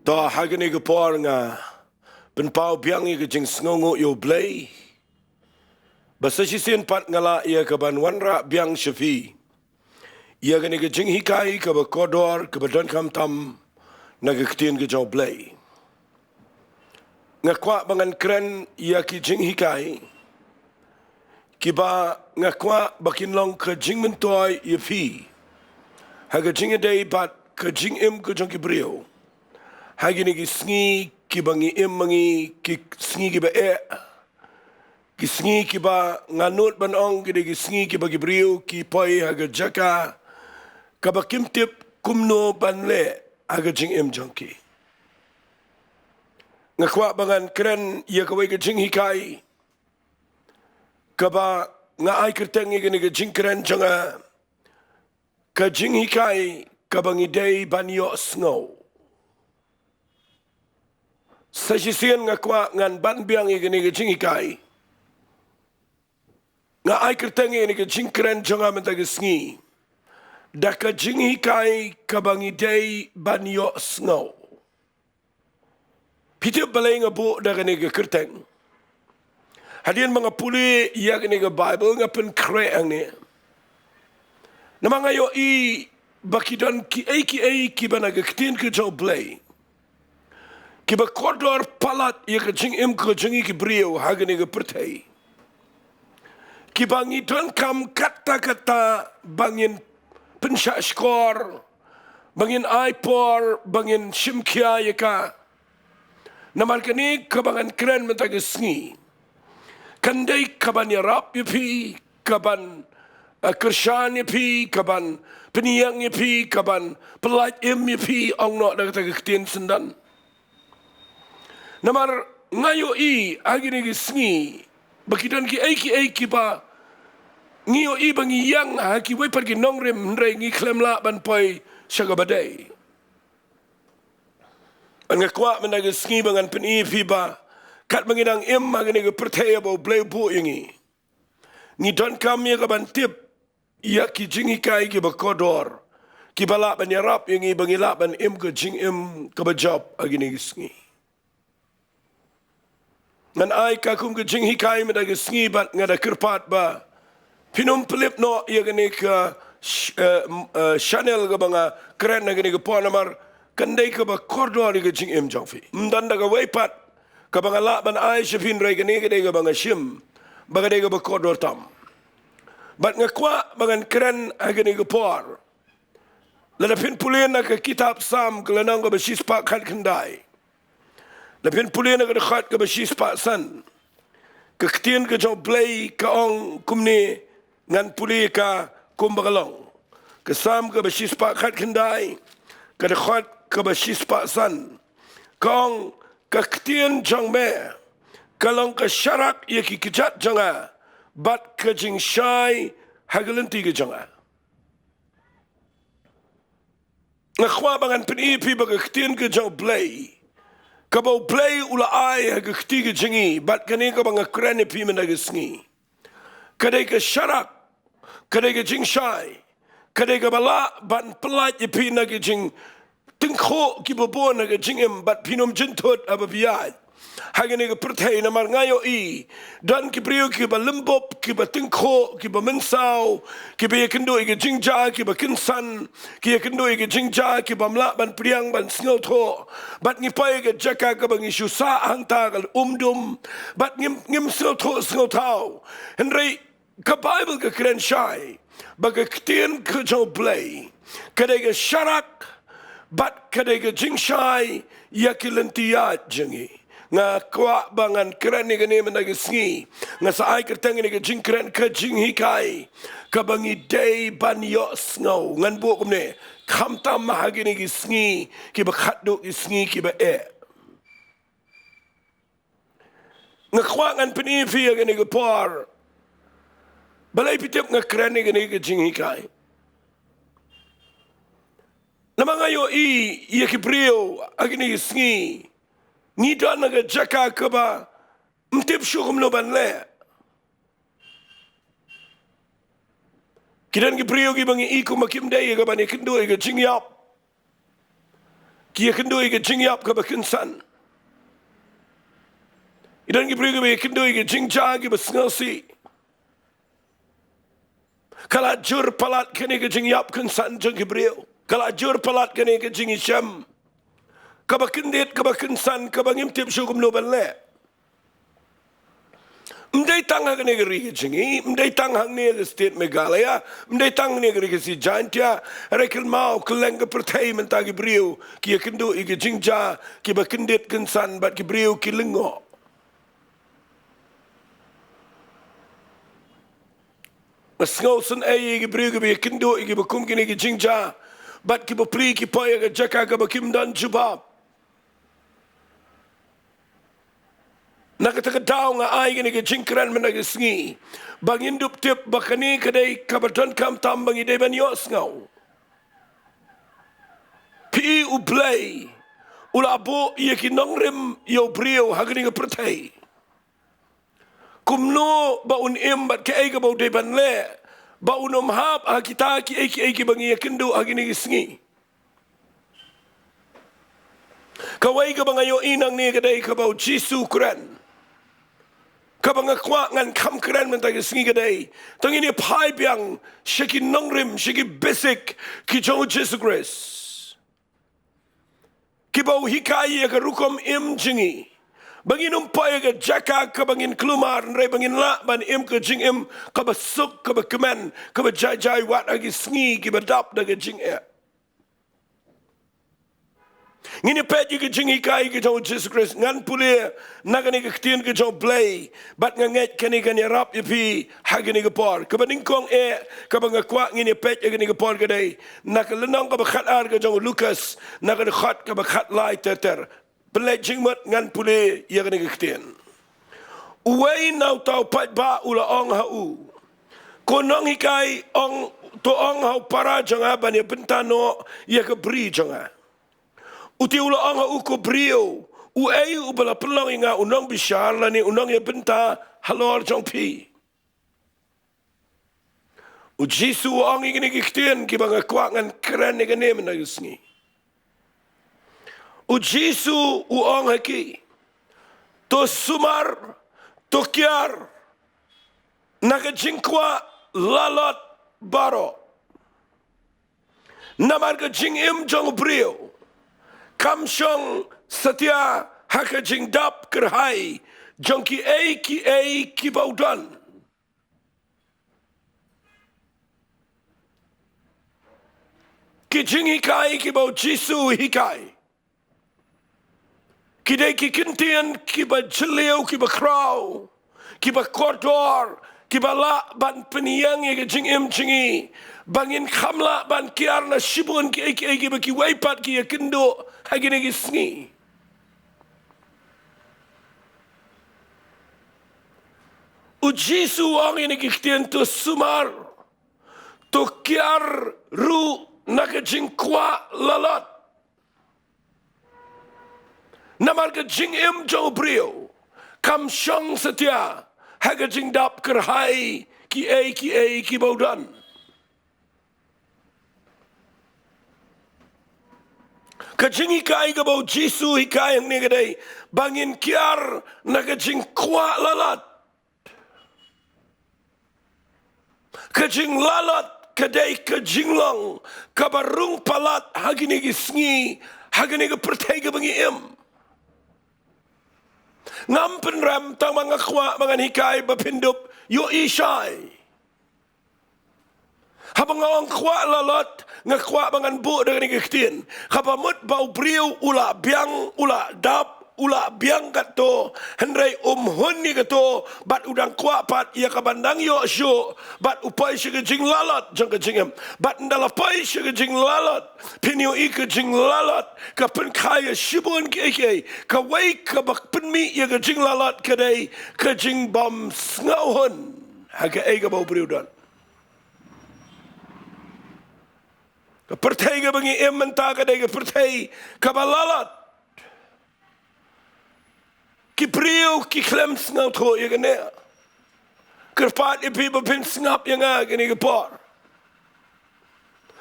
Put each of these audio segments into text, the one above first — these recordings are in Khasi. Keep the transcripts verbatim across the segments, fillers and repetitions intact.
To, ha kane ka por nga pynpaw biang ïa ka jingsngewnguh ïa U Blei ba sa shisien pat nga lah ïa ka ban wanrah biang sha phi ïa kane ka jinghikai kaba kordor, kaba donkam tam na ka ktien ka jong U Blei. Nga kwah ba ngan kren ïa ki jinghikai kiba nga kwah ba kin long ka jingmyntoi ïa phi ha ka jingïadei bad ka jingim ka jong ki briew ha kine ki sngi kiba ngi im ma ngi, ki sngi kiba eh, ki sngi kiba nga nud ban ong ki dei ki sngi kiba ki briew ki poi ha ka jaka kaba kim tip kumno ban leh ha ka jingim jong ki. Nga kwah ba ngan kren ïa kawei ka jinghikai kaba nga ai kyrteng ïa kane ka jingkren jong nga, ka jinghikai kaba ngi dei ban ïohsngew. Sa shisien nga kwah ngan ban biang ïa kane ka jinghikai, nga ai kyrteng ïa kane ka jingkren jong nga mynta ka sngi da ka jinghikai kaba ngi dei ban ïohsngew. Phi tip balei nga buh da kane ka kyrteng? Hadien ba nga pule ïa kane ka Baibl nga pynkhreh hangne. Namar nga ïohi ba ki don kiei kiei kiba na ka ktien ka jong U Blei kiba kordor palat ïa ka jingim ka jong ngi ki briew ha kane ka pyrthei, kiba ngi donkam katta katta ba ngin pynshah shkor, ba ngin ai por, ba ngin shim khia ïa ka. Namar kane kaba ngan kren mynta ka sngi kan dei kaban ïarap ïa phi, kaban, eh, kyrshan ïa phi, kaban pynïeng ïa phi, kaban pyllait im ïa phi, ong noh da kata ka ktien syndon. Namar nga ïohi ha kine ki sngi ba ki don kiei kiei kiba ngi ïohi ba ngi ïeng ha kiwei pat ki nongrim, hynrei ngi khlem lah ban poi sha kaba dei. Nga kwah mynta ka sngi ba ngan pyni ïa phi ba katba ngi dang im ha kane ka pyrthei ba U Blei u buh ïa ngi, ngi donkam ïa kaban tip ïa ki jinghikai kiba kordor kiba lah ban ïarap ïa ngi ba ngi lah ban im ka jingim kaba jop ha kine ki sngi. Ngan ai ka kum ka jinghikai mynta ka sngi bad nga da kyrpad ba phin ym pynlip noh ïa kane ka sh-, eh, m-, eh, channel kaba nga kren ha kane ka por, namar kan dei kaba kordor ïa ka jingim jong phi. Ym don da kawei pat kaba nga lah ban ai sha phi, hynrei kane ka dei kaba nga shim ba ka dei kaba kordor tam. Bad nga kwah ba ngan kren ha kane ka por. Lada phin pule na ka kitab Salm ka lynnong kaba shispah khatkhyndai, lada phin pule na ka dkhot kaba shispah san, ka ktien ka jong U Blei ka ong kumne, ngan pule ka kumba ka long. Ka Salm kaba shispah khatkhyndai, ka dkhot kaba shispah san, ka ong, ka ktien jong me ka long ka sharak ïa ki kjat jong nga bad ka jingshai ha ka lynti ka jong nga. Nga kwah ba ngan pyni ïa phi ba ka ktien ka jong U Blei, kaba U Blei u la ai ha ka kti ka jong ngi, bad kane kaba nga kren ïa phi mynta ka sngi, ka dei ka sharak, ka dei ka jingshai, ka dei kaba lah ban pyllait ïa phi na ki jingtyngkhuh kiba bun ha ka jingim, bad phin ym jynthut haba phi ïaid ha kane ka pyrthei. Namar nga ïohi don ki briew kiba lymbup, kiba tyngkhuh, kiba mynsaw, kiba ïakynduh ïa ki jingjia kiba kynsan, ki ïakynduh ïa ki jingjia ki bym lah ban pdiang ban sngewthuh. Bad ngi poi ha ka jaka kaba ngi shu sah hangta ka umdum bad ngim, ngim sngewthuh sngewthaw. Hynrei ka Baibl ka kren shai ba ka ktien ka jong U Blei ka dei ka sharak bad ka dei ka jingshai ïa ki lynti ïaid jong ngi. Nga kwah ba ngan kren ïa kane mynta ka sngi. Nga sa ai kyrteng ïa kane ka jingkren ka jinghikai kaba ngi dei ban ïohsngew. Ngan buh kumne, khamtam ha kine ki sngi kiba khatduh ki sngi kiba eh. Nga kwah ngan pyni ïa phi ha kane ka por balei phi tip nga kren ïa kane ka jinghikai. Namar nga ïohi ïa ki briew ha kine ki sngi, ngi don ha ka jaka kaba ym tip shuh kumno ban leh. Ki don ki briew kiba ngi i kumba kim dei ïa kaban ïakynduh ïa ka jingïap. Ïakynduh ïa ka jingïap kaba kynsan. Ki don ki briew kiba ïakynduh ïa ka jingjia kiba sngewsih. Ka la jur palat kane ka jingïap kynsan jong ki briew. Ka la jur palat kane ka jingïashem kaba kyndit, kaba kynsan, kaba ngim tip shuh kumno ban leh. Ym dei tang ha kane ka ri ka jong ngi, ym dei tang hangne ka state Meghalaya, ym dei tang hangne ka ri ka Khasi Jaiñtia, hynrei kynmaw kylleng ka pyrthei mynta ki briew ki ïakynduh ïa ka jingjia kiba kyndit kynsan bad ki briew ki lyngngoh. Nga sngewsynei ïa ki briew kiba ïakynduh ïa kiba kum kine ki jingjia bad kiba plie ki poi ïa ka jaka kaba kim don jubab. Na kata ka daw nga ai kane ka jingkren mynta ka sngi ba ngin dup tip ba kane ka dei kaba donkam tam ba ngi dei ban ïohsngew. Phi i, U Blei u la buh ïa ki nongrim ïa u briew ha kane ka pyrthei. Kumno ba un im bad kaei kaba u dei ban leh ba un ym hap ha kita kiei kiei kiba ngi ïakynduh ha kine ki sngi. Kawei kaba nga ïohi nangne ka dei kaba U Jisu u kren, kaba nga kwah ngan kham kren mynta ka sngi ka dei, to ngin ïa phai biang sha ki nongrim, sha ki basic ki jong U Jisu Khrist, kiba u hikai ïa ka rukom im jong ngi, ba ngin ym poi ïa ka jaka kaba ngin kulmar, hynrei ba ngin lah ban im ka jingim kaba suk, kaba kmen, kaba jai jai wat ha ki sngi kiba dap da ka jingeh. Ngin ïa peit ïa ka jinghikai ka jong U Jisu Khrist. Ngan pule na kane ka ktien ka jong U Blei bad nga ngeit kane kan ïarap ïa phi ha kane ka por. Kaba nyngkong eh kaba nga kwah ngin ïa peit ha kane ka por ka dei na ka lynnong kaba khatar ka jong u Lukas, na ka dkhot kaba khatlai ter ter. Pynleit jingmut, ngan pule ïa kane ka ktien. Uwei na uta u paidbah u la ong ha u, "Ko nonghikai, ong, to ong ha u para jong nga ban ïa bynta noh ïa ka bri jong nga." Uta u la ong ha u, "Ko briew, uei uba la pynlong ïa nga u nongbishar lane u nongïabynta halor jong phi?" U Jisu u ong ïa kine ki ktien kiba nga kwah ngan kren ïa kane mynta ka sngi. U Jisu u ong ha ki, "To sumar, to kiar na ka jingkwah lalot baroh. Namar ka jingim jong u briew kam shong satia ha ka jingdap kyrhai jong kiei kiei kiba u don." Ki jinghikai kiba U Jisu u hikai, ki dei ki ktien kiba jylliew, kiba khraw, kiba kordor, kiba lah ban pynïeng ïa ka jingim jong ngi ba ngin kham lah ban kiar na shibun kiei kiei kiba kiwei pat ki ïakynduh ha kine ki sngi. U Jisu u ong ïa kine ki ktien, "To sumar, to kiar ruh na ka jingkwah lalot. Namar ka jingim jong u briew kam shong satia ha ka jingdap kyrhai kiei kiei kiba u don." Ka jinghikai kaba U Jisu u hikai hangne ka dei ba ngin kiar na ka jingkwah lalot. Ka jinglalot ka dei ka jinglong kaba rung palat ha kine ki sngi, ha kane ka pyrthei kaba ngi im. Ngam pynrem, tang ba nga kwah ba ngan hikai ba phin dup ïohi shai. Haba nga ong kwah lalot, nga kwah ba ngan buh da kane ka ktien. Haba mut ba u briew u la biang, u la dap, u la biang katto, hynrei um hun ïa katto, bad u dang kwah pat ïa kaban dang ïoh shuh, bad u poi sha ka jinglalot jong ka jingim. Bad ynda la poi sha ka jinglalot, phin ïohi ka jinglalot ka pynkha ïa shibun kiei kiei. Kawei kaba pynmih ïa ka jinglalot ka dei ka jingbym sngewhun ha kaei kaba u briew u don. Ka pyrthei kaba ngi im mynta ka dei ka pyrthei kaba lalot. Ki briew ki khlem sngewthuh ïa kane. Kyrpad ïa phi ba phin sngap ïa nga kane ka por.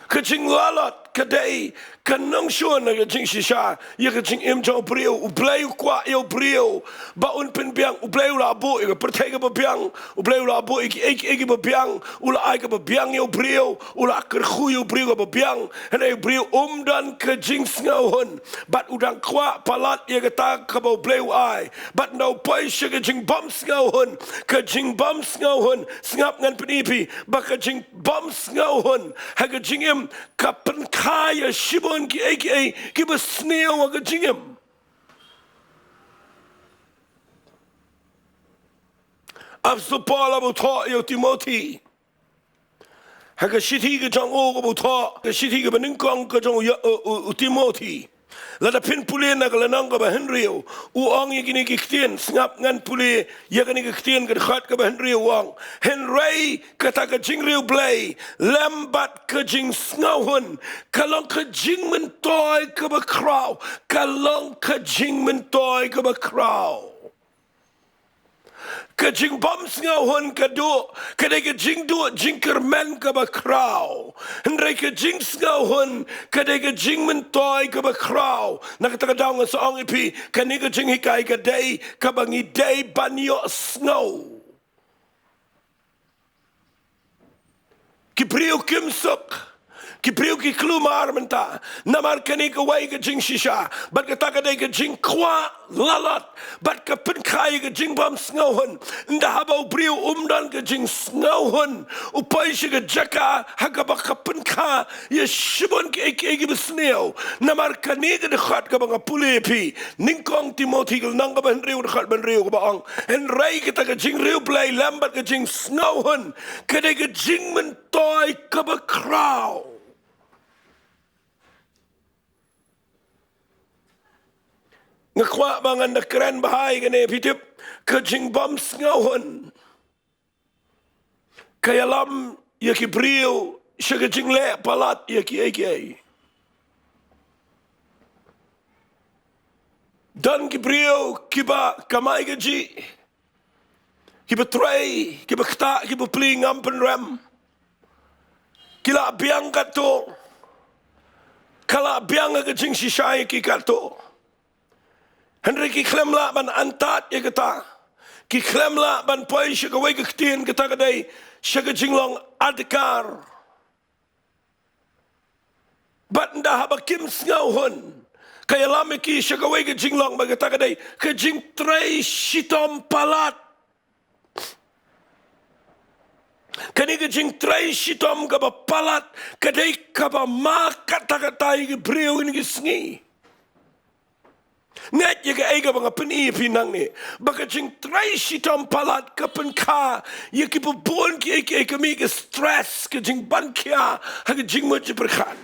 Ka jinglalot ka dei ka nongshun na ka jingshisha ïa ka jingim jong u briew. U Blei u kwah ïa u briew ba un pynbiang. U Blei u la buh ïa ka pyrthei kaba biang, u Blei u la buh ïa kiei kiei kiba biang, u la ai kaba biang ïa u briew, u la kyrkhu ïa u briew kaba biang. Hynrei u briew um don ka jingsngewhun bad u dang kwah palat ïa kata kaba u Blei u ai. Bad ynda u poi sha ka jingbym sngewhun, ka jingbym sngewhun, sngap, ngan pyni ïa phi ba ka jingbym sngewhun ha ka jingim ka pynkha ïa shibun kiei kiei kiba sniew ha ka jingim. Apostol Paul haba u thoh ïa u Timothi, ha ka shithi ka jong u kaba u thoh, ka shithi kaba nyngkong ka jong u, u, u, u Timothi, lada phin pule na ka lynnong kaba hynriew, u ong ïa kine ki ktien. Sngap, ngan pule ïa kane ka ktien, ka dkhot kaba hynriew, u ong: Hynrei kata ka jingriewblei lem bad ka jingsngewhun ka long ka jingmyntoi kaba khraw. Ka long ka jingmyntoi kaba khraw. Ka jingbym sngewhun ka duh, ka dei ka jingduh jingkyrmen kaba khraw. Hynrei ka jingsngewhun ka dei ka jingmyntoi kaba khraw. Na kata ka daw ngan sa ong ïa phi, kane ka jinghikai ka dei kaba ngi dei ban ïohsngew. Ki briew kim suk, ki briew ki kulmar mynta namar kane kawei ka jingshisha. Bad kata ka dei ka jingkwah lalot bad ka pynkha ïa ka jingbym sngewhun. Ynda haba u briew um don ka jingsngewhun, u poi sha ka jaka ha kaba ka pynkha ïa shibun kiei kiei kiba sniew. Namar kane ka dkhot kaba nga pule ïa phi, nyngkong Timothi ka lynnong kaba hynriew, dkhot ba hynriew, kaba ong: Hynrei kata ka jingriewblei lem bad ka jingsngewhun ka dei ka jingmyntoi kaba khraw. Nga kwah ba ngan da kren bha ïa kane, phi tip, ka jingbym sngewhun ka ïalam ïa ki briew sha ka jingleh palat ïa kiei kiei. Don ki briew kiba kamai kajih, kiba trei, kiba ktah, kiba plie ngam pynrem, ki la biang katto, ka la biang ka jingshisha ïa ki katto. Hynrei ki khlem lah ban antad ïa kata. Ki khlem lah ban poi sha kawei ka ktien, kata ka dei sha ka jinglong adkar. Bad ynda haba kim sngewhun, ka ïalam ïa ki sha kawei ka jinglong ba kata ka dei ka jingtrei shitom palat. Kane ka jingtrei shitom kaba palat ka dei kaba ma katta katta ïa ki briew kine ki sngi. Ngeit ïa kaei kaba nga pyni ïa phi nangne, ba ka jingtrei shitom palat ka pynkha ïa ki bun kiei kiei, ka mih ka stress, ka jingban khia ha ka jingmut jingpyrkhat.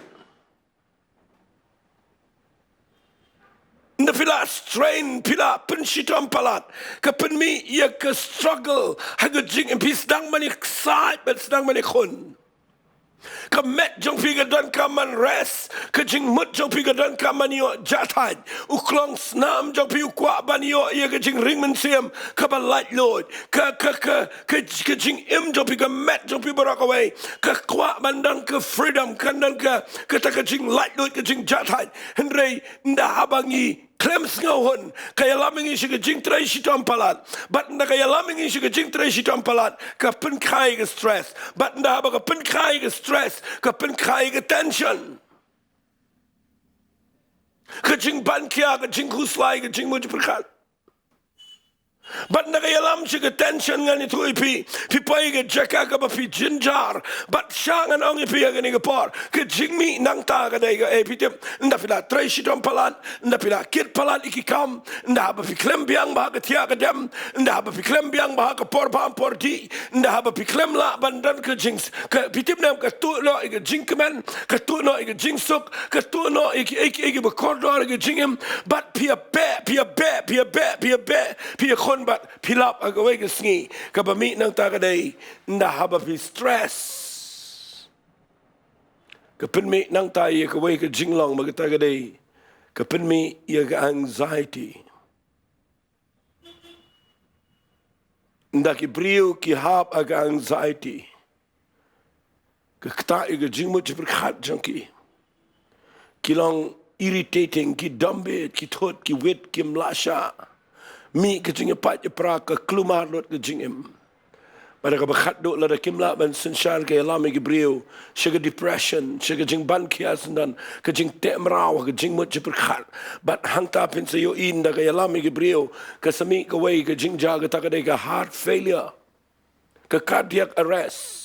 Ynda phi la strain, phi la pynshitom palat, ka pynmih ïa ka struggle ha ka jingim, phi sdang ban ïaksaid bad sdang ban ïakhun. Ka met jong phi ka donkam ban rest, ka jingmut jong phi ka donkam ban ïoh jahthait. U klongsnam jong phi u kwah ban ïoh ïa ka jingring mynsiem kaba laitluid. Ka, ka, ka, ka, ka jingim jong phi, ka met jong phi baroh kawei ka kwah ban don ka freedom, kan don ka, kata ka jinglaitluid, ka jingjahthait. Hynrei ynda haba ngi khlem sngewhun, ka ïalam ïa ngi sha ka jingtrei shitom palat. Bad ynda ka ïalam ïa ngi sha ka jingtrei shitom palat, ka pynkha ïa ka stress. Bad ynda haba ka pynkha ïa ka stress, ka pynkha ïa ka tension, ka jingban khia, ka jingkhuslai, ka jingmut jingpyrkhat. Bad ynda ka ïalam sha ka tension, ngan ïathuh ïa phi, phi poi ka jaka kaba phi jynjar. Bad sha ngan ong ïa phi ha kane ka por, ka jingmih nangta ka dei kaei, phi tip? Ynda phi la trei shitom palat, ynda phi la kit palat ïa ki kam, ynda haba phi khlem biang bha ka thiah ka dem, ynda haba phi khlem biang bha ka por bam por dih, ynda haba phi khlem lah ban don ka jing, ka, phi tip ne em, ka tuh noh ïa ka jingkmen, ka tuh noh ïa ka jingsuk, ka tuh noh ïa kiei kiei kiba kordor ïa ka jingim. Bad phi ïa beh, phi ïa beh, phi ïa beh, phi ïa beh, phi ïa khun bad phi lap ha kawei ka sngi. Kaba mih nangta ka dei ynda haba phi stress, ka pynmih nangta ïa kawei ka jinglong ba kata ka dei, ka pynmih ïa ka anxiety. Ynda ki briew ki hap ha ka anxiety, ka ktah ïa ka jingmut jingpyrkhat jong ki. ki long irritating, ki dombeit, ki thut, ki wit, kim lah shah. Mih ka jingïapait ïapra, ka kulmar lut ka jingim. Bad da kaba khatduh lada kim lah ban synshar ka ïalam ïa ki briew sha ka depression, sha ka jingban khia syndon, ka jingteh mraw, ka jingmut jingpyrkhat. Bad hangta phin sa ïohi ynda ka ïalam ïa ki briew ka sa mih kawei ka jingjia, kata ka dei ka heart failure, ka cardiac arrest.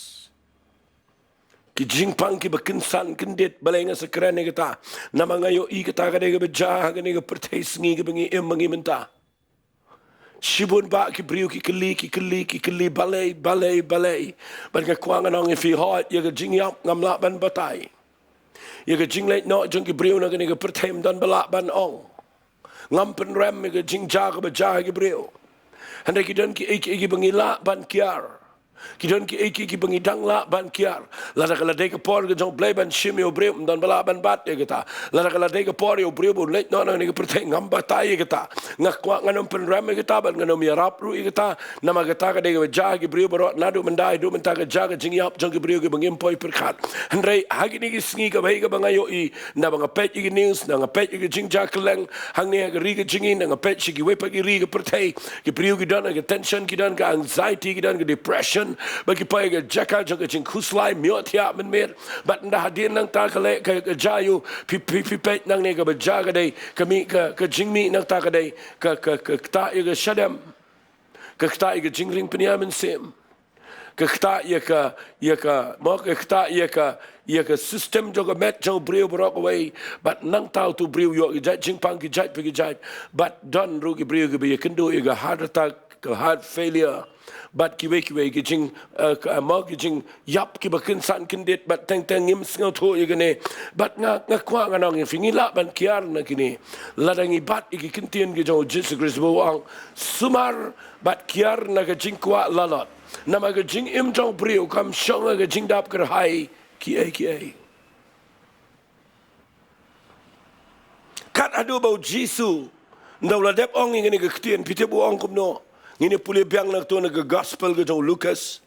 Ki jingpang kiba kynsan kyndit, balei nga sa kren ïa kata? Namar nga ïohi kata ka dei kaba jia ha kane ka pyrthei sngi kaba ngi im ma ngi mynta. Shibun bah ki briew ki kylli, ki kylli, ki kylli, balei, balei, balei. Bad nga kwah ngan ong ïa phi, hooid, ïa ka jingïap ngam lah ban batai. Ïa ka jingleit noh jong ki briew na kane ka pyrthei ym don ba lah ban ong. Ngam pynrem ïa ka jingjia kaba jia ha ki briew. Hynrei ki don kiei kiei kiba ngi lah ban kiar. Ki don kiei kiei kiba ngi dang lah ban kiar. Lada ka la dei ka por ka jong U Blei ban shim ïa u briew, ym don ba lah ban bat ïa kata. Lada ka la dei ka por ïa u briew ba un leit noh na kane ka pyrthei, ngam batai ïa kata. Nga kwah ngan ym pynrem ïa kata bad ngan ym ïarap ruh ïa kata. Namar kata ka dei kaba jia ha ki briew baroh naduh mynta haduh mynta, ka jia ka jingïap jong ki briew kiba ngim poi pyrkhat. Hynrei ha kine ki sngi kaba ïa kaba nga ïohi, naba nga peit ïa ki news, naba nga peit ïa ka jingjia kylleng hangne ha ka ri ka jong ngi, naba nga peit sha kiwei pat ki ri ka pyrthei, ki briew ki don ka tension, ki don ka anxiety, ki don ka depression, bad ki poi ha ka jaka jong ka jingkhuslai, ym ïohthiah mynmiet. Bad ynda hadien nangta ka leh ka, ka jia ïa u, phi, phi, phi peit nangne kaba jia ka dei ka mih, ka, ka jingmih nangta ka dei ka, ka, ka ktah ïa ka shadem, ka ktah ïa ka jingring pynïaid mynsiem, ka ktah ïa ka, ïa ka, mo, ka ktah ïa ka, ïa ka system jong ka met jong u briew baroh kawei. Bad nangta utu u briew u ïoh ki jait jingpang, ki jait pa ki jait. Bad don ruh ki briew kiba ïakynduh ïa ka heart attack, ka heart failure, bad kiwei kiwei ki jing, eh, ka, mo, ki jingïap kiba kynsan kyndit, bad teng teng ngim sngewthuh ïa kane. Bad nga, nga kwah ngan ong ïa phi, ngi lah ban kiar na kine lada ngi bat ïa ki ktien ki jong U Jisu Khrist ba u ong, sumar bad kiar na ka jingkwah lalot. Namar ka jingim jong u briew kam shong ha ka jingdap kyrhai kiei kiei. Kat haduh ba U Jisu, ynda u la dep ong ïa kane ka ktien, phi tip u ong kumno? Ngin ïa pule biang na kato na ka gospel ka jong u Lukas.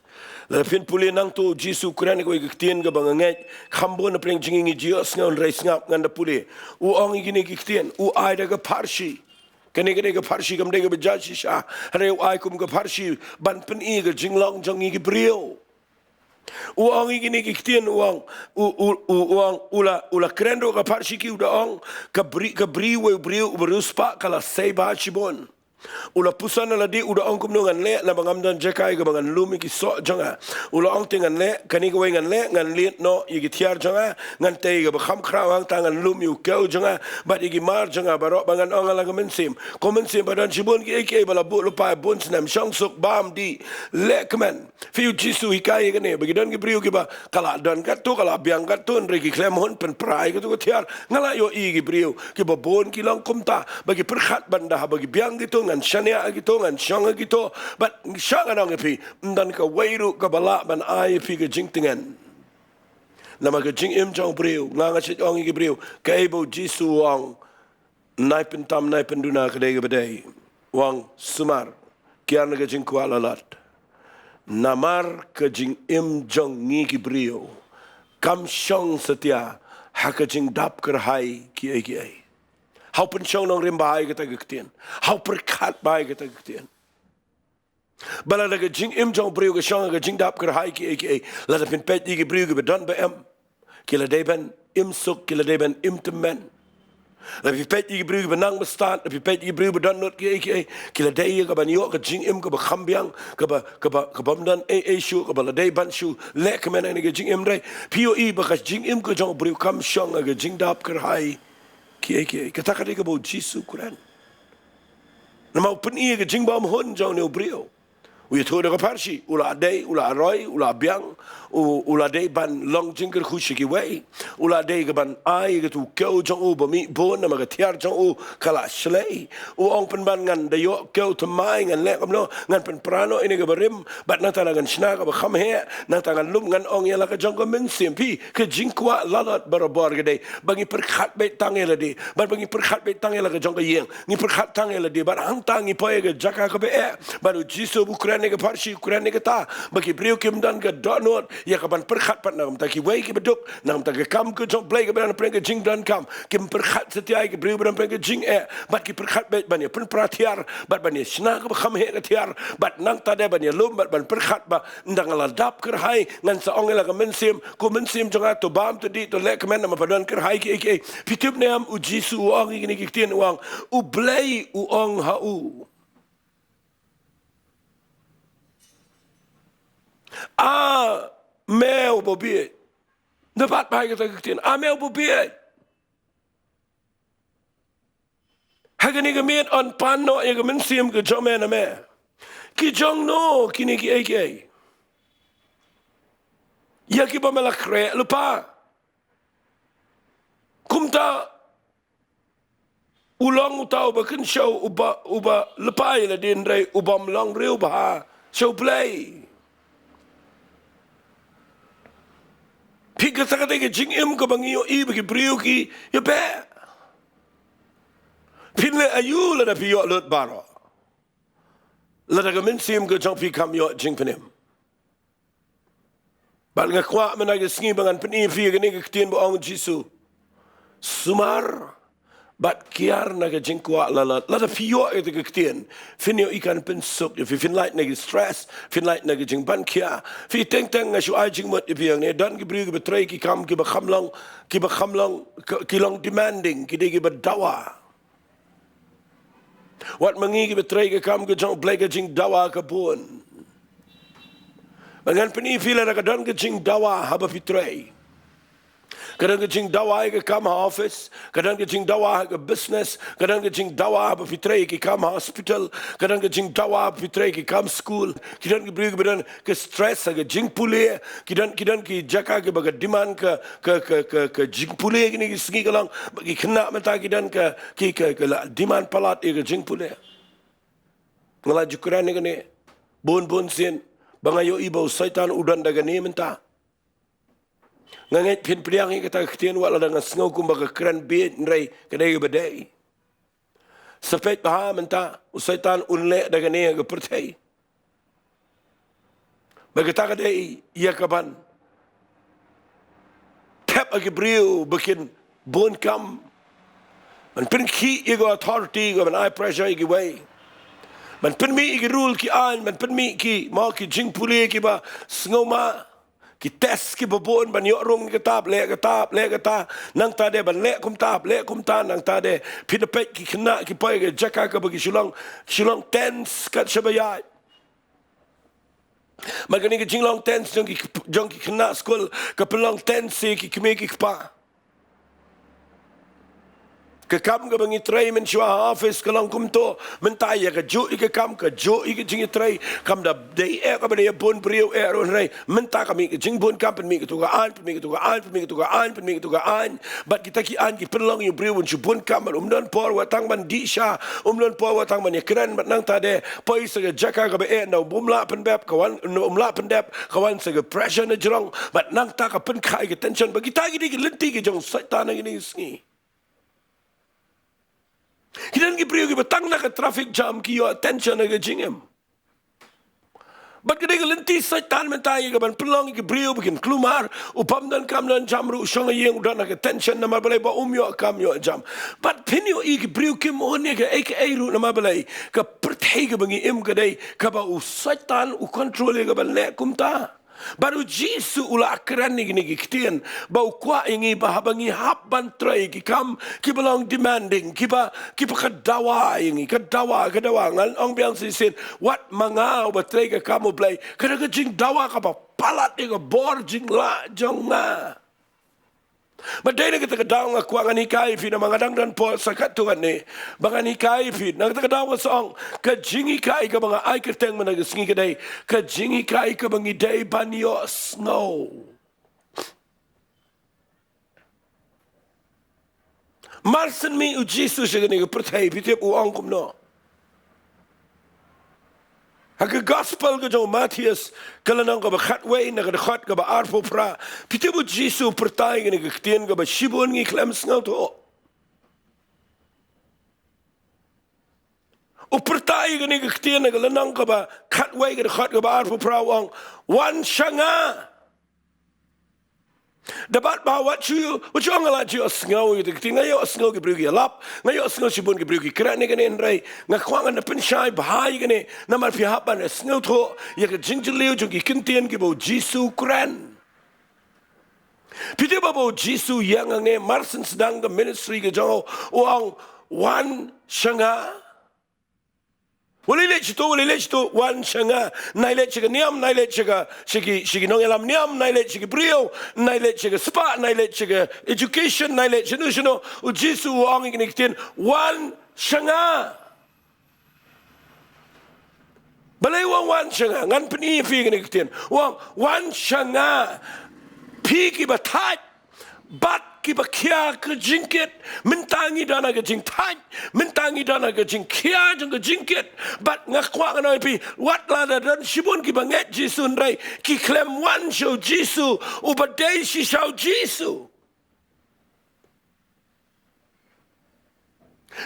Lada phin pule nangto, U Jisu u kren ïa kawei ka ktien kaba nga ngeit kham bun na pdeng jong ngi ngi ju ïohsngew, hynrei sngap, ngan da pule. U ong ïa kine ki ktien, u ai da ka pharshi. Kane ka dei ka pharshi, kam dei kaba jia shisha. Hynrei u ai kum ka pharshi ban pyni ka jinglong jong ngi ki briew. U ong ïa kine ki ktien, u ong, u, u, u, u ong, u la, u la kren ruh ka pharshi, ki, u da ong, ka bri, ka bri, wei u briew uba riewspah ka la sei bha shibun. U la puson ha lade, u da ong, kumno ngan leh, naba ngam don jaka ïa kaba ngan lum ïa ki soh jong nga. U la ong, te ngan leh, kane kawei ngan leh, ngan leit noh ïa ki thiar jong nga, ngan tei ïa kaba kham khraw, hangta ngan lum ïa u kiew jong nga bad ïa ki mar jong nga baroh, ba ngan ong ha la ka mynsiem, ko mynsiem ba don shibun kiei kiei ba la buh lypa bun snem, shong suk, bam dih, leh kmen. Phi, U Jisu u hikai ïa kane, ba ki don ki briew kiba, ka la don katto, ka la biang katto, hynrei ki khlem hun pynpra ïa kato ka thiar. Nga la ïohi ïa ki briew kiba bun ki long kumta, ba ki pyrkhat ban da haba ki biang kito ngan shaniah ha kito, ngan shong ha kito. Bad sha ngan ong ïa phi, ym don kawei ruh kaba lah ban ai ïa phi ka jingtngen. Namar ka jingim jong u briew, nga, nga shu ong ïa ki briew, kaei ba U Jisu u ong, nai pyntam, nai pynduna, ka dei kaba dei. U ong, sumar, kiar na ka jingkwah lalot. Namar ka jingim jong ngi ki briew kam shong satia ha ka jingdap kyrhai kiei kiei. Haw pynshong nongrim bha ïa kata ka ktien. Haw pyrkhat bha ïa kata ka ktien. Ba lada ka jingim jong u briew ka shong ha ka jingdap kyrhai kiei kiei, lada phin peit ïa ki briew kiba don ba em, ki la dei ban im suk, ki la dei ban im tymmen. Lada phi peit ïa ki briew kiba nang bastad, lada phi peit ïa ki briew ba don nud kiei kiei, ki la dei ïa ka ban ïoh ka jingim kaba kham biang, kaba, kaba, kaba ym don ei ei shuh, kaba la dei ban shu leh kmen ha kane ka jingim, hynrei phi ïohi ba ka jingim ka jong u briew kam shong ha ka jingdap kyrhai kiei kiei. Kata ka dei kaba U Jisu u kren. Namar u pyni ïa ka jingbymhun jong une u briew. U ïathuh da ka pharshi, u la dei, u la roi, u la biang, u, u la dei ban long jingkyrkhu sha kiwei. U la dei ka ban ai ïa kato u kiew jong u ba mih bun, namar ka thiar jong u ka la shlei. U ong, pynban ngan da ïoh kiew thymmai, ngan leh kumno, ngan pynpra noh ïa kane kaba rim, bad nangta ngan shna kaba kham heh, nangta ngan lum, ngan ong ïa la ka jong ka mynsiem. Phi, ka jingkwah lalot barabor ka dei ba ngi pyrkhat beit tang ïa lade, bad ba ngi pyrkhat beit tang ïa la ka jong ka ïing, ngi pyrkhat tang ïa lade, bad hangta ngi poi ha ka jaka kaba eh. Bad U Jisu u kren ïa ka pharshi, u kren ïa kata, ba ki briew kim don ka dohnud, ïa ka ban pyrkhat pat na ka bynta kiwei kiba duk, na ka bynta ka kam ka jong U Blei kaba don pdeng ka jingdonkam. Kim pyrkhat satia ïa ki briew ba don pdeng ka jingeh, bad ki pyrkhat beit ban ïa pynpra thiar, bad ban ïa shna kaba kham heh ka thiar, bad nangta de ban ïalum, bad ban pyrkhat ba, ynda nga la dap kyrhai, ngan sa ong ïa la ka mynsiem, ko mynsiem jong nga, to bam, to dih, to leh kmen, namar ba don kyrhai kiei kiei. Phi tip ne em, U Jisu u ong ïa kine ki ktien, u ong, U Blei u ong ha u, A me uba bieit. Nda pat ba ha kata ka ktien, A me uba bieit. Ha kane ka miet yn pan noh ïa ka mynsiem ka jong me na me. Ki jong no kine kiei kiei ïa kiba me la khreh lypa? Kumta u long uta uba kynshew, uba, uba lypa ïa lade, hynrei u bym long riewbha sha U Blei. Phi, kata ka dei ka jingim kaba ngi ïohi ba ki briew ki ïa beh. Phin leh aïu lada phi ïoh lut baroh, lada ka mynsiem ka jong phi kam ïoh jingpynim? Bad nga kwah mynta ka sngi ba ngan pyni ïa phi ïa kane ka ktien ba ong U Jisu: Sumar bad kiar na ka jingkwah lalot. Lada phi ïoh ïa kata ka ktien, phin ïohi kan pynsuk ïa phi, phin lait na ki stress, phin lait na ki jingban khia. Phi, teng teng nga shu ai jingmut ïa phi hangne, don ki briew kiba trei ki kam kiba kham long, kiba kham long, ki, ki long demanding, ki dei kiba dawa. Wat ma ngi kiba trei ka kam ka jong U Blei, ka jingdawa ka bun. Ba ngan pyni ïa phi, lada ka don ka jingdawa haba phi trei, ka don ka jingdawa ïa ka kam ha office, ka don ka jingdawa ha ka business, ka don ka jingdawa haba phi trei ïa ki kam ha hospital, ka don ka jingdawa haba phi trei ïa ki kam skul. Ki don ki briew kiba don ka stress ha ka jingpule. Ki don, ki don ki jaka kiba ka demand ka, ka, ka, ka, ka jingpule kine ki sngi ka long ba ki khynnah mynta ki don ka, ki, ka, ka la demand palat ïa ka jingpule. Nga la ju kren ïa kane bun bun sien, ba nga ïohi ba u Soitan u don da kane mynta. Nga ngeit phin pdiang ïa kata ka ktien, wat lada nga sngew kumba ka kren bieit, hynrei ka dei kaba dei. Sa peit bha mynta, u Soitan un leh da kane ha ka pyrthei. Ba kata ka dei ïa kaban thep ïa ki briew ba kin bun kam. Ban pynkhih ïa ka authority, ka ban ai pressure ïa kiwei. Ban pynmih ïa ki rule, ki aiñ, ban pynmih ki, mo, ki jingpule kiba sngewma. Ki test kiba bun, ban ïoh rung ïa kata, leh kata, leh kata. Nangta de ban leh kumta, leh kumta, nangta de. Phi da peit ki khynnah ki poi ha ka jaka kaba ki shu long, ki shu long tense kat shaba ïaid. Bad kane ka jinglong tense jong ki, jong ki khynnah skul ka pynlong tense ïa ki kmie ki kpa. Ka kam kaba ngi trei mynshuwa ha office ka long kumto. Mynta ïa kajuh ïa ka kam, kajuh ïa ka jingïatrei. Kam da dei eh kaba dei ïa bun briew eh ruh, hynrei mynta ka mih ka jingbun kam, pynmih katu ka aiñ, pynmih katu ka aiñ, pynmih katu ka aiñ, pynmih katu ka aiñ. Bad kita ki aiñ ki pynlong ïa u briew un shu bun kam, bad um don por wat tang ban dih sha, um don por wat tang ban ïakren, bad nangta de poi sa ka jaka kaba eh, ynda um lah pyndep ka wan, ynda um lah pyndep ka wan sa ka pressure na jrong, bad nangta ka pynkha ïa ka tension. Bad kita ki dei ki lynti ki jong Soitan ha kine ki sngi. Ki don ki briew kiba tang na ka traffic jam ki ïoh tension ha ka jingim. Bad ka dei ka lynti Soitan mynta ïa kaban pynlong ïa ki briew ba kin kulmar. U bym don kam don jam ruh u shong ha ïing u don ha ka tension, namar balei? Ba um ïoh kam ïoh jam. Bad phin ïohi ki briew kim hun ïa kaei kaei ruh, namar balei? Ka pyrthei kaba ngi im ka dei kaba u Soitan u control ïa kaban leh kumta. Bad u Jisu u la kren ïa kine ki ktien ba u kwah ïa ngi ba haba ngi hap ban trei ki kam kiba long demanding, kiba, kiba ka dawa ïa ngi, ka dawa, ka dawa. Ngan ong biang shisien, wat ma nga uba trei ka kam U Blei, ka da ka jingdawa kaba palat ïa ka bor jinglah jong nga. Bad dei na kata ka daw nga kwah ngan hikai ïa phi, namar nga dang don por sa katto katne ba ngan hikai ïa phi. Na kata ka daw nga sa ong, ka jinghikai kaba nga ai kyrteng mynta ka sngi ka dei ka jinghikai kaba ngi dei ban ïohsngew. Mar shen mih u Jisu sha kane ka pyrthei, phi tip u ong kumno? Ha ka gospel ka jong u Mathaios, ka lynnong kaba khatwei, na ka dkhot kaba arphew phra, phi tip u Jisu u pyrta ïa kane ka ktien kaba shibun ngi khlem sngewthuh. U pyrta ïa kane ka ktien ha ka lynnong kaba khatwei, ka dkhot kaba arphew phra, u ong, wan sha nga. Da bat ba wat shu, wat shu ong nga la ju ïohsngew ïa ki, nga ïohsngew ki briew ki ïalap, nga ïohsngew shibun ki briew ki kren ïa kane, hynrei nga kwah ngan pynshai bha ïa kane, namar phi hap ban sngewthuh ïa ka jingjylliew jong ki ktien kiba u Jisu u kren. Phi tip ba u Jisu ïeng hangne, mar shen sdang ka ministry ka jong u, u ong, "Wan sha nga." Wat leit shatu, wat leit shatu, wan sha nga. Wat leit sha ka niam, wat leit sha ka, sha ki, sha ki nongïalam niam, wat leit sha ki briew, wat leit sha ka spah, wat leit sha ka education, wat leit shano shano. U Jisu u ong ïa kine ki ktien, "Wan sha nga." Balei u ong, "Wan sha nga"? Ngan pyni ïa phi kine ki ktien. U ong, "Wan sha nga, phi kiba thait bad kiba khia ka jingkit." Mynta ngi don ha ka jingthait, mynta ngi don ha ka jingkhia jong ka jingkit. Bad nga kwah ngan ong ïa phi, wat la da don shibun kiba ngeit Jisu, hynrei ki khlem wan sha u Jisu uba dei shisha u Jisu.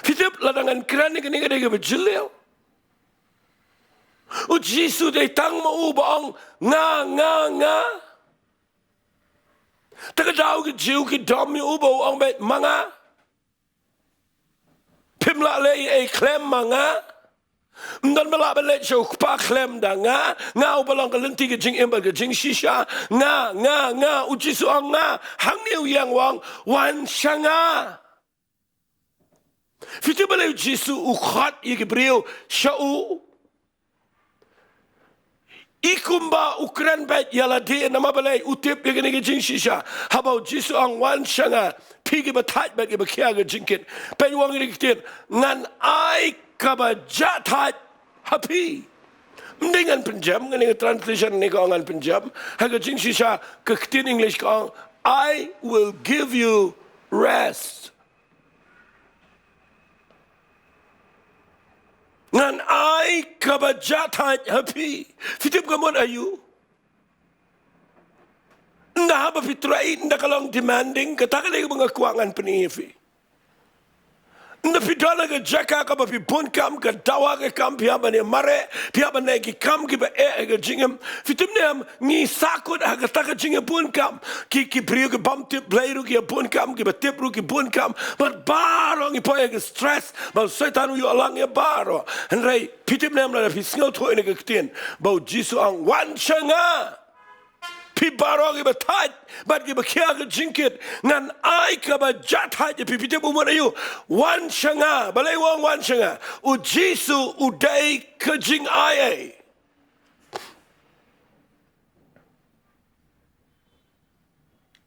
Phi tip, lada ngan kren ïa kane ka dei kaba jylliew. U Jisu dei tang ma u ba ong, "Nga, nga, nga." Te ka daw ki Jiw ki dom ïa u ba u ong beit, "Ma nga." Phim lah leh ei khlem ma nga. Ym don ba lah ban leh shuh, u Kpa, khlem da nga. Nga uba long ka lynti, ka jingim bad ka jingshisha. Nga, nga, nga. U Jisu u ong, "Nga." Hangne u ïeng u ong, "Wan sha nga." Phi tip balei u Jisu u khot ïa ki briew sha u? I kumba u kren beit ïa lade, namar balei? U tip ïa kane ka jingshisha. Haba u Jisu u ong, "Wan sha nga, phi kiba thait bad kiba khia ka jingkit." Peit, u ong ïa kine ki ktien, "Ngan ai kaba jah thait ha phi." Ym dei ngan pynjem, kane ka translation ne ka ong ngan pynjem. Ha ka jingshisha ka ktien English ka ong, "I will give you rest." Ngan ai kaba jah thait ha phi. Phi tip ka mut aïu? Ynda haba phi trei, ynda ka long demanding, kata ka dei kaba nga kwah ngan pyni ïa phi. Ynda phi don ha ka jaka kaba phi bun kam, ka dawa ka kam, phi hap ban ïa mareh, phi hap ban leh ki kam kiba eh ha ka jingim. Phi tip ne em, ngi sahkut ha kata ka jingïabun kam. Ki, ki briew ki bym tip Blei ruh ki ïabun kam, kiba tip ruh ki bun kam. Bad baroh ngi poi ha ka stress, bad u Soitan u ïoh lang ïa baroh. Hynrei phi tip ne em, lada phi sngewthuh ïa kane ka ktien ba u Jisu u ong, "Wan sha nga, phi baroh kiba thait bad kiba khia ka jingkit, ngan ai kaba jah thait ïa phi." Phi tip u mut aïu? "Wan sha nga." Balei u ong, "Wan sha nga"? U Jisu u dei ka jingai ei.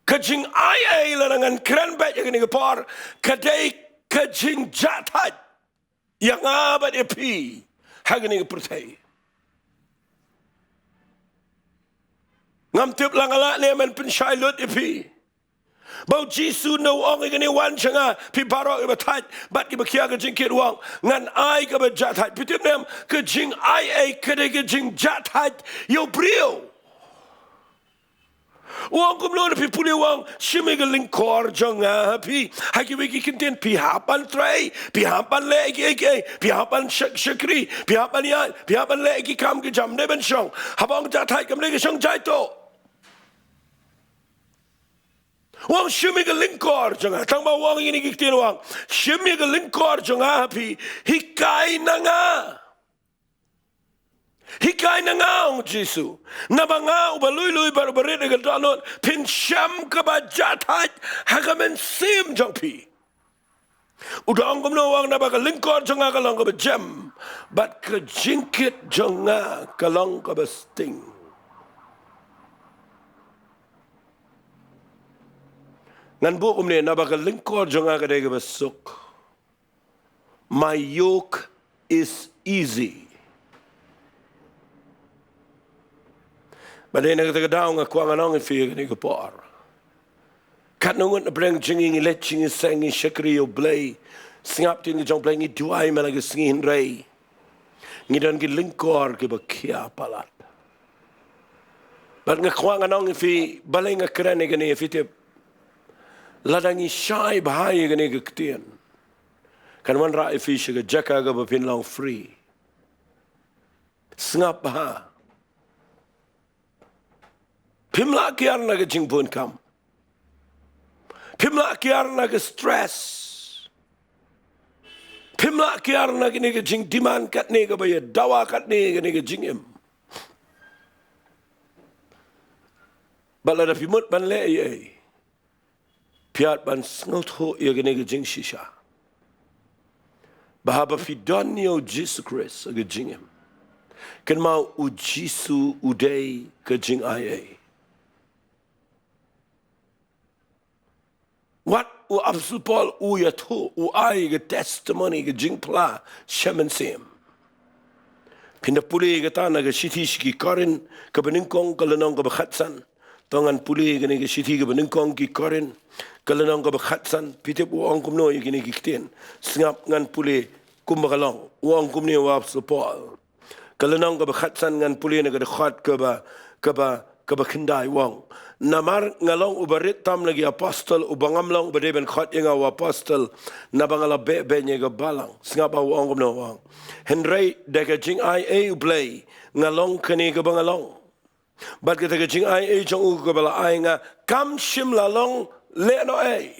Ka jingai ei, lada ngan kren beit ïa kane ka por, ka dei ka jingjah thait ïa nga bad ïa phi ha kane ka pyrthei. Ngam tip la nga lah ne em ban pynshai lut ïa phi ba u Jisu ynda u ong ïa kane, "Wan sha nga, phi baroh kiba thait bad kiba khia ka jingkit," u ong, "Ngan ai kaba jah thait." Phi tip ne em, ka jingai ei ka dei ka jingjah thait ïa u briew. U ong kumno? Lada phi pule, u ong, "Shim ïa ka lyngkor jong nga ha phi." Ha kiwei ki kyntien, phi hap ban trei, phi hap ban leh kiei kiei, phi hap ban shak-, shakri, phi hap ban ïaid, phi hap ban leh ki kam ki jam, dei ban shong. Haba ong jah thait, kam dei ka shong jaitu. U ong, "Shim ïa ka lyngkor jong nga." Tang ba u ong ïa kine ki kyntien, u ong, "Shim ïa ka lyngkor jong nga ha phi, hikai na nga." Hikai na nga, ong Jisu. Naba nga uba lui lui bad uba rit ïa ka dohnud, phin shem kaba jah thait ha ka mynsiem jong phi. U da ong kumno? U ong, "Naba ka lyngkor jong nga ka long kaba jem, bad ka jingkit jong nga ka long kaba sting." Ngan buh kumne, naba ka lyngkor jong nga ka dei kaba suk. My yoke is easy. Bad dei na kata ka daw nga kwah ngan ong ïa phi ha kane ka por. Katno ngut na pdeng jong ngi ngi leit jingïaseng, ngi shakri ïa U Blei, sngap ktien ka jong U Blei, ngi duwai man la ka sngi, hynrei ngi don ki lyngkor kiba khia palat. Bad nga kwah ngan ong ïa phi, balei nga kren ïa kane, phi tip, lada ngi shai bha ïa kane ka ktien, kan wanrah ïa phi sha ka jaka kaba phin long free. Sngap bha. Phim lah kiar na ka jingbun kam. Phim lah kiar na ka stress. Phim lah kiar na kane ka jingdemand katne kaba ïa dawa katne kane ka jingim. Bad lada phi mut ban leh ei ei, phi ïaid ban sngewthuh ïa kane ka jingshisha. Ba haba phi don ïa u Jisu Khrist ha ka jingim, kynmaw u Jisu u dei ka jingai ei. Wat u Apostol Paul u ïathuh, u ai ka testimony ka jingphla sha mynsiem. Phin da pule kata na ka shithi sha ki Korinth kaba nyngkong ka lynnong kaba khatsan. To ngan pule kane ka shithi kaba nyngkong ki Korinth ka lynnong kaba khatsan, phi tip u ong kumno ïa kine ki ktien. Sngap ngan pule kumba ka long. U ong kumne u Apostol Paul. Ka lynnong kaba khatsan ngan pule na ka dkhot kaba, kaba, kaba khyndai u ong. Namar nga long uba rit tam na ki apostol, uba ngam long uba dei ban khot ïa nga u apostol, naba nga la beh beiñ ïa ka balang. Sngap ba u ong kumno u ong. Hynrei da ka jingai ei u Blei, nga long kane kaba nga long. Bad kata ka jingai ei jong u kaba la ai nga, kam shym la long lehnohei.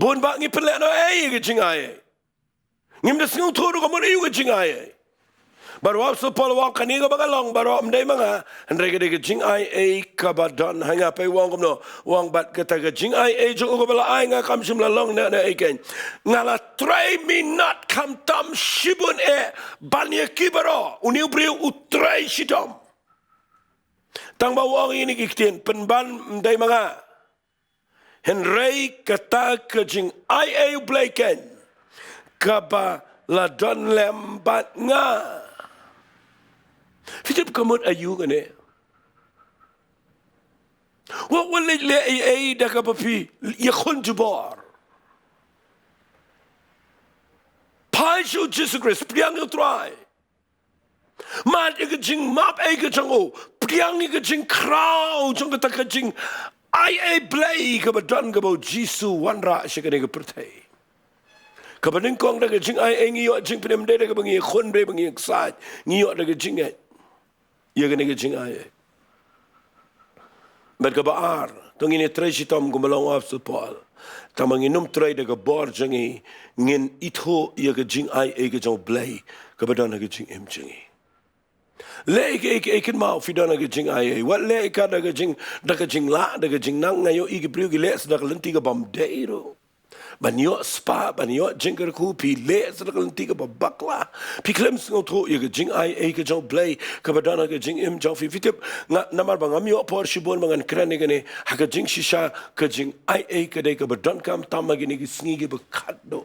Bun bah ngi pynlehnohei ïa ka jingai ei. Ngim da sngewthuh ruh ka mut aïu ka jingai ei. Bad u Apostol Paul u ong kane kaba nga long baroh ym dei ma nga, hynrei ka dei ka jingai ei kaba don ha nga. Peit u ong kumno, u ong bad kata ka jingai ei jong u kaba la ai nga kam shym la long lehnohei keiñ. Nga la trei minot khamtam shibun eh ban ïa ki baroh. Une u briew u trei shitom. Tang ba u ong ïa kine ki ktien, pynban ym dei ma nga. Hynrei kata ka jingai ei u Blei keiñ kaba la don lem bad nga. Phi tip ka mut aïu kane. Wat, wat leh, leh ei ei da kaba phi ïakhun jubor. Phai sha u Jisu Khrist, pdiang ïa u Trai. Mad ïa ka jingmap ei ka jong u, pdiang ïa ka jingkhraw jong kata ka jingai ei Blei kaba don kaba u Jisu wanrah sha kane ka pyrthei. Kaba nyngkong da ka jingai ei ngi ïoh jingpynim, dei da kaba ngi ïakhun, dei ba ngi ïaksaid, ngi ïoh da ka jingngeit ïa kane ka jingai ei. Bad kaba ar, to ngin ïatrei shitom kumba long u Apostol Paul. Tangba ngin ym trei da ka bor jong ngi, ngin ithuh ïa ka jingai ei ka jong u Blei kaba don ha ka jingim jong ngi. Leh ei ei ei kynmaw phi don ha ka jingai ei. Wat leh ei ka da ka jing, da ka jinglah, da ka jingnang. Nga ïohi ki briew ki leh sa da ka lynti kabym dei ruh. Ban ïoh spah, ban ïoh jingkyrkhu, phi leh sa da ka lynti kaba bakla. Phi khlem sngewthuh ïa ka jingai ei ka jong u Blei kaba don ha ka jingim jong phi. Phi tip, nga, namar ba ngam ïoh por shibun ba ngan kren ïa kane, ha ka jingshisha ka jingai ei ka dei kaba donkam tam ha kine ki sngi kiba khatduh.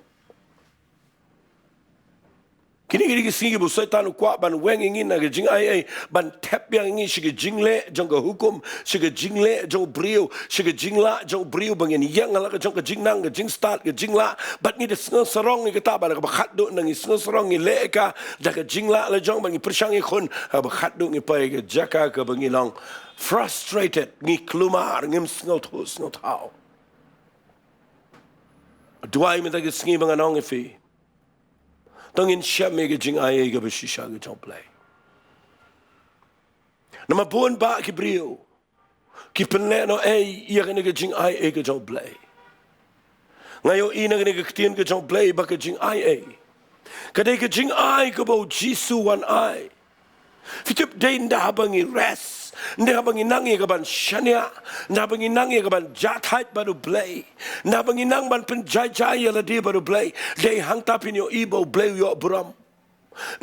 Kine ki dei ki sngi kiba u Soitan u kwah ban weng ïa ngi na ka jingai ei, ban thep biang ïa ngi sha ka jingleh jong ka hukum, sha ka jingleh jong u briew, sha ka jinglah jong u briew, ba ngin ïeng ha la ka jong ka jingnang, ka jingstad, ka jinglah. Bad ngi da sngewsarong ïa kata, bad kaba khatduh ngi sngewsarong ngi leh ka da ka jinglah la jong, bad ngi pyrshang ïakhun, kaba khatduh ngi poi ha ka jaka kaba ngi long frustrated, ngi kulmar, ngim sngewthuh sngewthaw. Duwai mynta ki sngi ba ngan ong ïa phi, to ngin shem ïa ka jingai ei kaba shisha ka jong u Blei. Namar bun bah ki briew ki pynlehnohei ïa kane ka jingai ei ka jong u Blei. Nga ïohi na kane ka ktien ka jong u Blei ba ka jingai ei ka dei ka jingai kaba u Jisu u wan ai. Phi tip, dei ynda haba ngi rest, ynda haba ngi nang ïa kaban shaniah, ynda haba ngi nang ïa kaban jahthait bad u Blei, ynda haba ngi nang ban pynjaijai ïa lade bad u Blei, dei hangta phin ïohi ba u Blei u ïoh burom.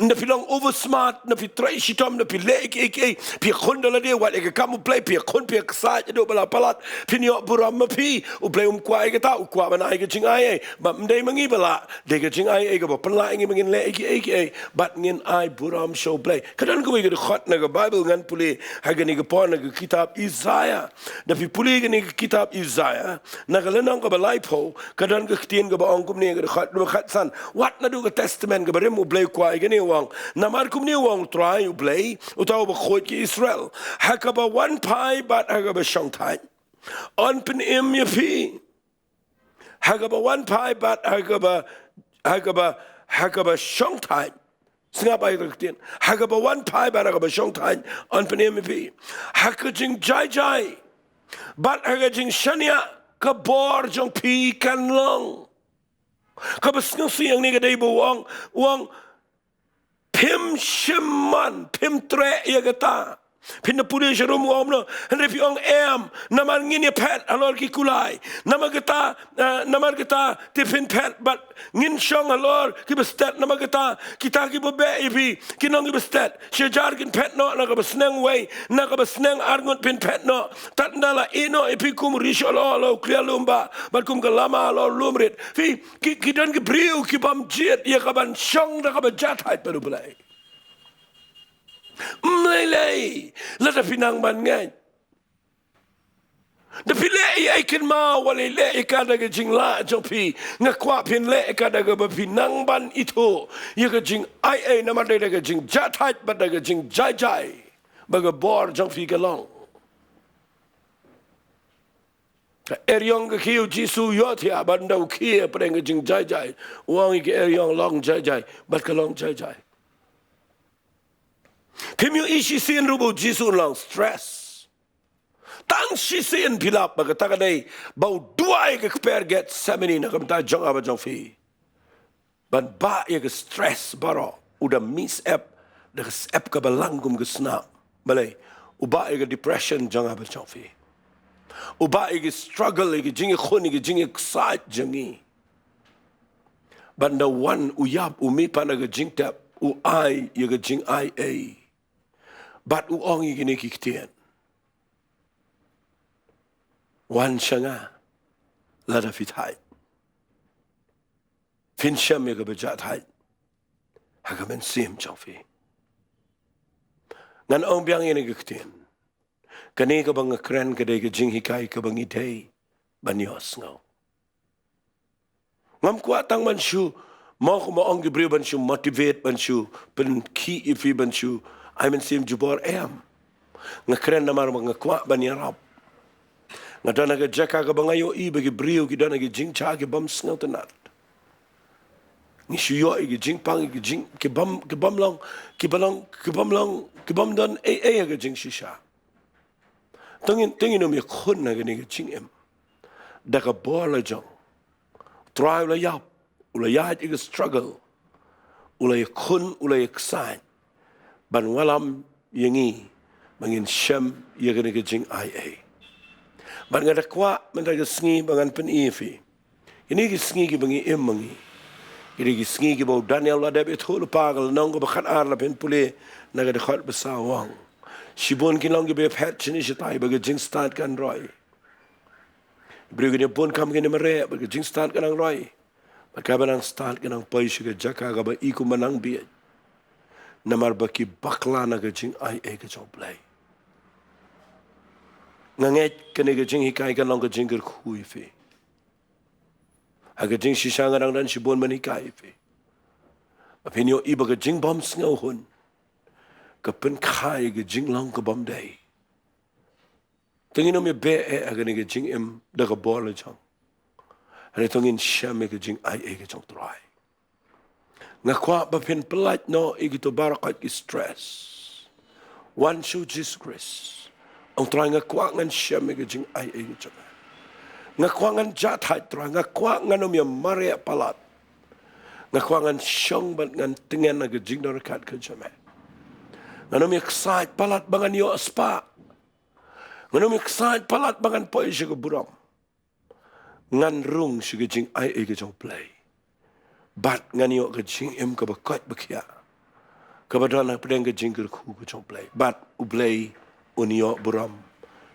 Ynda phi long over smart, ynda phi trei shitom, ynda phi leh kiei kiei, phi ïakhun da lade, wat ïa ka kam u Blei phi ïakhun, phi ïaksaid haduh ba la palat, phin ïoh burom ma phi. U Blei um kwah ïa kata, u kwah ban ai ka jingai ei. Bad ym dei ma ngi ba lah, dei ka jingai ei kaba pynlah ïa ngi ba ngin leh kiei kiei, bad ngin ai burom sha u Blei. Ka don kawei ka dkhot na ka Baibl ngan pule ha kane ka por na ka kitab Isaiah. Da phi pule kane ka kitab Isaiah, na ka lynnong kaba laiphew, ka don ka ktien kaba ong kumne, ka dkhot kaba khatsan. Wat naduh ka Testament kaba rim u Blei u kwah ïa kane, u ong, namar kumne u ong u Trai u Blei, uta uba khuid ki Israel, ha kaba wan phai bad ha kaba shong thait, yn pynim ïa phi. Ha kaba wan phai bad ha kaba, ha kaba, ha kaba shong thait. Sngap ïa ka ktien. Ha kaba wan phai bad ha kaba shong thait, yn pynim ïa phi. Ha ka jingjaijai bad ha ka jingshaniah, ka bor jong phi kan long. Kaba sngewsih hangne ka dei ba u ong, u ong, phim shim man, phim treh ïa kata. Phin da pule sharum u ong kumno, hynrei phi ong em, namar ngin ïa phet halor ki kulai. Namar kata, eh, namar kata te phin phet bad ngin shong halor kiba stet, namar kata kita kiba beh ïa phi kin long kiba stet. Shi hajar kin phet noh na kaba sneng wei, na kaba sneng arngut phin phet noh. Tad ynda la ïeh noh ïa phi kum u rishot halor u kliar lum bah, bad kum ka lama halor u lum rit. Phi, ki, ki don ki briew ki bym jied ïa ka ban shong da kaba jahthait bad U Blei. Ym lei lei, lada phi nang ban ngeit. Da phi leh ïa ei kynmaw, wat leh ïa ka da ka jinglah jong phi. Nga kwah phin leh ïa ka da kaba phi nang ban ithuh ïa ka jingai ei, namar dei da ka jingjahthait bad da ka jingjai jai ba ka bor jong phi ka long. Ka eriong ka khie u Jisu u ïohthiah, bad ynda u khie pdeng ka jingjai jai, u ong ïa ka eriong long jai jai, bad ka long jai jai. Phim ïohi shisien ruh ba u Jisu un long stress. Tang shisien phi lap ba kata ka dei ba u duwai ka kper Gethsemane na ka bynta jong nga bad jong phi. Ban bah ïa ka stress baroh, u da mih syep da ka syep kaba lang kum ka snam. Balei? U bah ïa ka depression jong nga bad jong phi. U bah ïa ka struggle, ïa ka jingïakhun, ïa ka jingïaksaid jong ngi. Bad ynda wan u ïap, u mih pat na ka jingtep, u ai ïa ka jingai ei. Bad u ong ïa kine ki ktien. Wan sha nga, lada phi thait. Phin shem ïa kaba jahthait ha ka mynsiem jong phi. Ngan ong biang ïa kine ki ktien. Kane kaba nga kren ka dei ka jinghikai kaba ngi dei ban ïohsngew. Ngam kwah tang ban shu, mo kumba ong ki briew, ban shu motivate, ban shu pynkhih ïa phi, ban shu ai mynsiem jubor, em. Nga kren namar ba nga kwah ban ïarap. Nga don ha ka jaka kaba nga ïohi ba ki briew ki don ha ki jingjia ki bym sngewtynnat. Ngi shu ïoh ïa ki jingpang, ïa ki jing, ki bym, ki bym long, ki bym long, ki bym long, ki bym don ei ei ha ka jingshisha. To ngin, to ngin ym ïakhun ha kane ka jingim da ka bor la jong. U Trai u la ïap, u la ïaid ïa ka struggle, u la ïakhun, u la ïaksaid ban wallam ïa ngi ba ngin shem ïa kane ka jingai ei. Bad nga da kwah mynta ka sngi ba ngan pyni ïa phi. Kine ki sngi kiba ngi im ma ngi, kine ki sngi kiba u Daniel u la dep ïathuh lypa, ka lynnong kaba khatar, lada phin pule na ka dkhot ba saw, u ong, shibun kin long kiba phet shane shatai ba ka jingstad kan roi. Briew kin ïabun kam, kin ïamareh, bad ka jingstad kan nang roi. Bad kaba nang stad kan nang poi sha ka jaka kaba i kumba nang bieit. Namar ba ki bakla na ka jingai ei ka jong U Blei. Nga ngeit kane ka jinghikai kan long ka jingkyrkhu ïa phi. Ha ka jingshisha nga dang don shibun ban hikai ïa phi. Ba phin ïohi ba ka jingbymsngewhun ka pynkha ïa ka jinglong ka bym dei. To ngin ym ïabeh eh ha kane ka jingim da ka bor la jong. Hynrei to ngin shem ïa ka jingai ei ka jong U Trai. Nga kwah ba phin pyllait noh ïa kito baroh ki stress. Wan sha u Jisu Khrist. Ong, Trai, nga kwah ngan shem ïa ka jingai ei ka jong me. Nga kwah ngan jahthait, Trai, nga kwah ngan ym ïamareh palat. Nga kwah ngan shong bad ngan tngen ha ka jingdon ryngkat ka jong me. Ngan ym ïaksaid palat ba ngan ïoh spah. Ngan ym ïaksaid palat ba ngan poi sha ka burom. Ngan rung sha ka jingai ei ka jong U Blei. Bad ngan ïoh ka jingim kaba koit ba khiah, kaba don hapdeng ka jingkyrkhu ka jong U Blei. Bad U Blei un ïoh burom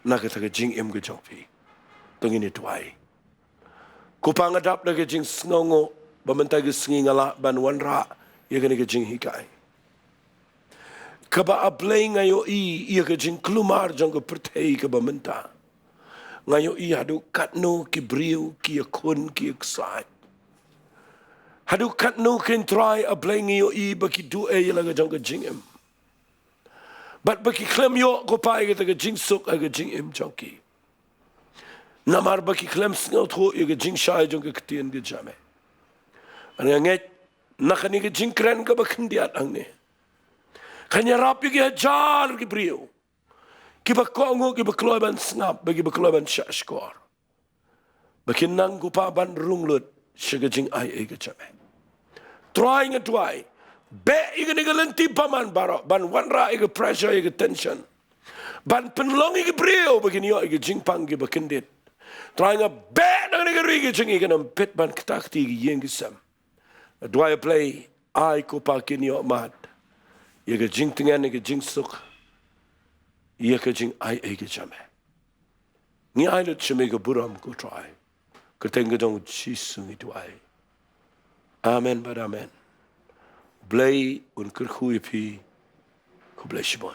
na kata ka jingim ka jong phi. To ngin ïa duwai. Ko Pa, nga dap da ka jingsngewnguh ba mynta ka sngi nga lah ban wanrah ïa kane ka jinghikai. Kaba, A Blei, nga ïohi ïa ka jingkulmar jong ka pyrthei kaba mynta. Nga ïohi haduh katno ki briew ki ïakhun, ki ïaksaid. Haduh katno kein, Trai, A Blei, nga ïohi ba ki duh ei ïa la ka jong ka jingim. Bad ba ki khlem ïoh, ko Pa, ïa kata ka jingsuk ha ka jingim jong ki. Namar ba ki khlem sngewthuh ïa ka jingshai jong ka ktien ka jong me. Bad nga ngeit na kane ka jingkren kaba khyndiat hangne, kan ïarap ïa ki hajar ki briew kiba kohnguh, kiba kloi ban sngap, bad kiba kloi ban shahshkor. ba kin nang, ko Pa, ban rung lut sha ka jingaiei ka jong me. Trai, nga duwai, beh ïa kane ka lynti bymman baroh ban wanrah ïa ka pressure, ïa ka tension, ban pynlong ïa ki briew ba kin ïoh ïa ka jingpang kaba kyndit. Trai, nga beh na kane ka ri ka jong ngi, kan ym bit ban ktah kti ïa ka ïing ka sem. Nga duwai, A Blei, ai, ko Pa, kin ïoh mad ïa ka jingtngen, ïa ka jingsuk, ïa ka jingaiei ka jong me. Ngi ai lut sha me ka burom, ko Trai. Kyrteng ka jong U Jisu ngi duwai. Amen bad amen. Blei un kyrkhu ïa phi. Khublei shibun.